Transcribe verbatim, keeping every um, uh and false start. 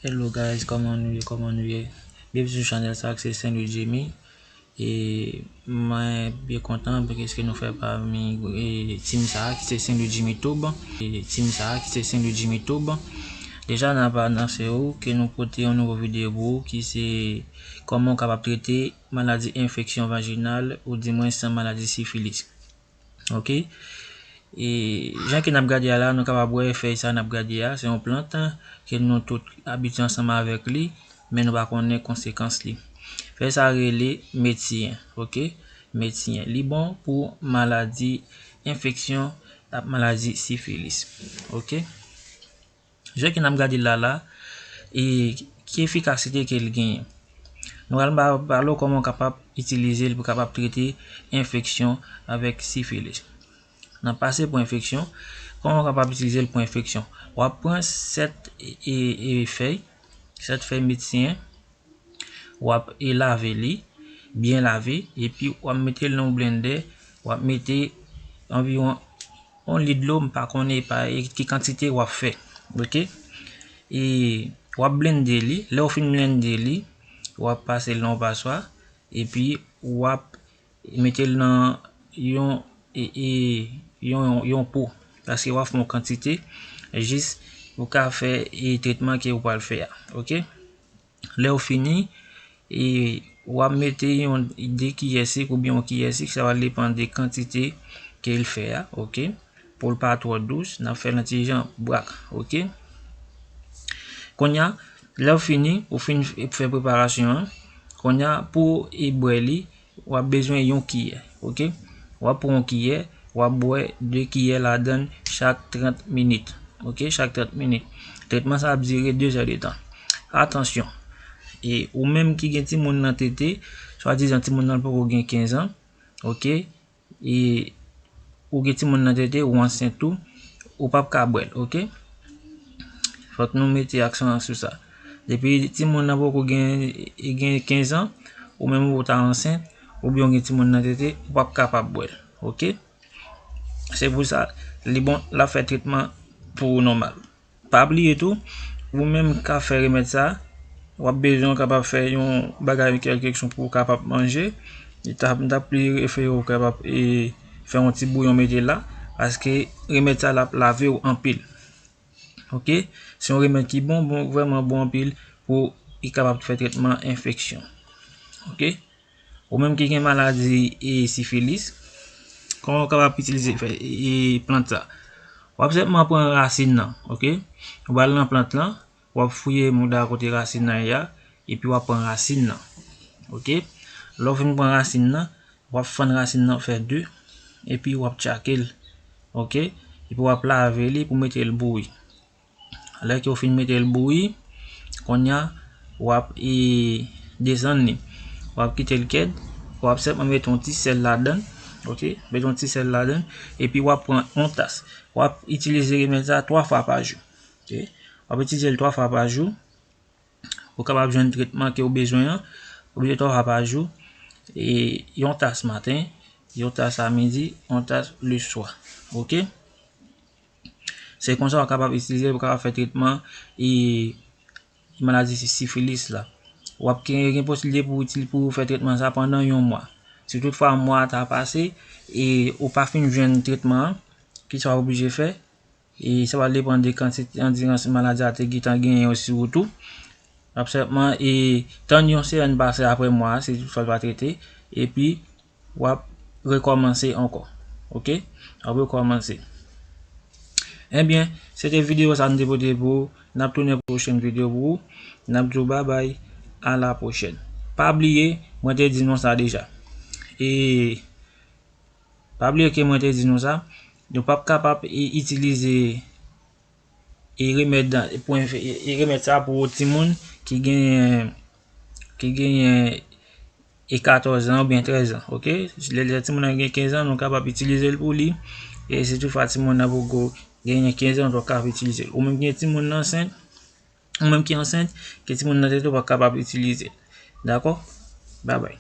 Hello guys, kòman nou ye, kòman nou ye? Byenveni sou chanèl sa ki se Saint Louis Jimmy. E mwen byen kontan paske nou fè pami e, team sa ki se Saint Louis Jimmy Tube. E team sa ki se Saint Louis Jimmy Tube. Deja n ap anonse ou ke nou pote yon nouvo videyo pou ou ki se kòman ou kapab trete maladi enfeksyon vajinal ou di mwen san maladi sifilis. Ok. E jan ke n ap gade a la, nou kapab wè fèy sa n ap gade a, se yon plant ke nou tout abitye ansanm avèk li, men nou pa konnen konsekans li. Fèy sa rele metiyen, ok? Metiyen. Li bon pou maladi enfeksyon ak maladi sifilis, ok? Jan ke n ap gade l la la, e ki efikasite ke l genyen. Nou pral ba- pale w kòman w kapab itilize l pou kapab trete enfeksyon avèk sifilis. N ap pase pou enfeksyon. Kòman w kapab itilize l pou enfeksyon? W ap pran sèt e, e, e fèy, sèt fèy metiyen, w ap e lave li, byen lave, epi w ap mete l nan yon blendè, w ap mete anviwon yon lit dlo, m pa konnen pa e ki kantite w ap fè. Ok? E w ap blende li, lè w fin blende li, w ap pase l nan yon paswa, epi w ap mete l nan yon, e, e, yon, yon po, paske w ap fè yon kantite, jis pou ka fè e tretman ke w pral fè a. Ok? Lè w fini, e w ap mete yon de kiyè sik oubyen yon kiyè sik, sa va depann de kantite ke l fè a, ok? Pou l pa twò dous, n ap fè l yon ti jan bwak, ok? Kounye a, lè w fini, ou fin f- fè preparasyon an, kounye a, pou e bwè li, w ap bezwen yon kiyè, ok? W ap pran yon kiyè, w ap bwè de kiyè ladan l chak trant minit, ok? Chak trant minit. Tretman sa ap dire de zè de tan. Atansyon, e ou menm ki gen timoun nan tete, swadizan timoun nan poko gen kenz an, ok? E ou gen timoun nan tete, ou ansent tou, ou p ap ka bwè l, ok? Fòk nou mete aksan an sou sa. Depi timoun nan poko gen, gen kenz an, ou menm ou ta ansent, oubyen ou gen timoun nan tete, ou p ap kapab bwè l, ok? Se pou sa, li bon, l ap fè tretman pou ou nòmal. Pa bliye tou, ou menm k ap fè remèd sa, w ap bezwen w kapab fè yon bagay kèlkeswa pou w kapab manje. E ta- m ta pli refere w kapab e, fè yon ti bouyon mete la, paske remèd sa l ap lave w anpil. Ok? Se yon remèd ki bon, bon, vrèman bon anpil pou li kapab fè tretman enfeksyon. Ok? Ou menm ki gen maladi e sifilis, kòman w kapab itilize fè e plant sa? W ap senpman pran rasin nan, ok? Ou pral nan plant lan, w ap fouye mouda kote rasin nan ye a, epi w ap pran rasin nan, ok? Lè w fin pran rasin nan, w ap fann rasin nan fè de, epi w ap tchake l, ok? Epi w ap lave li pou mete l bouyi. Lè ke w fin mete l bouyi, kounye a, w ap e, desann li. W ap kite l kèd, w ap senpman mete yon ti sèl ladan l, ok? Mete yon ti sèl ladan l, epi w ap pran yon tas. W ap itilize remèd sa twa fwa pa jou, ok? W ap itilize l twa fwa pa jou pou w kapab jwenn tretman ke w bezwen an. Oblije twa fwa pa jou, e yon tas maten, yon tas a midi, yon tas leswa, ok? Se konsa w kapab itilize l pou kapab fè tretman e maladi si- sifilis la. W ap gen, gen posiblite pou w itil- pou w fè tretman sa pandan yon mwa. Si toutfwa mwa a ta pase e ou pa fin jwenn tretman an, kisa w oblije fè? E sa va depann de kantite andirans maladi a te gentan genyen sou ou tou. W ap senpman e tann yon semèn pase apre mwa a, si toutfwa l pa trete, epi w ap rekòmanse ankò. Ok? W ap rekòmanse. Ebyen, se te videyo sa m te pote pou ou. N ap tounen pwochèn videyo pou ou. N ap di w babay. A la pwochèn. Pa bliye, mwen te di nou sa deja. E pa bliye ke mwen te di nou sa. Nou p ap kapab i- itilize e remèd, pou enfe- e remèd sa pou timoun ki genyen, ki genyen e katòz an oubyen trèz an, ok? Lè, lè timoun nan gen kenz an, nou kapab itilize l pou li. E si toutfwa timoun nan poko genyen kenz an, nou kapab itilize l. Ou menm ki gen timoun nan ansent, ou menm ki ansent, ke timoun nan tete w pa kapab itilize l. Dakò? Babay.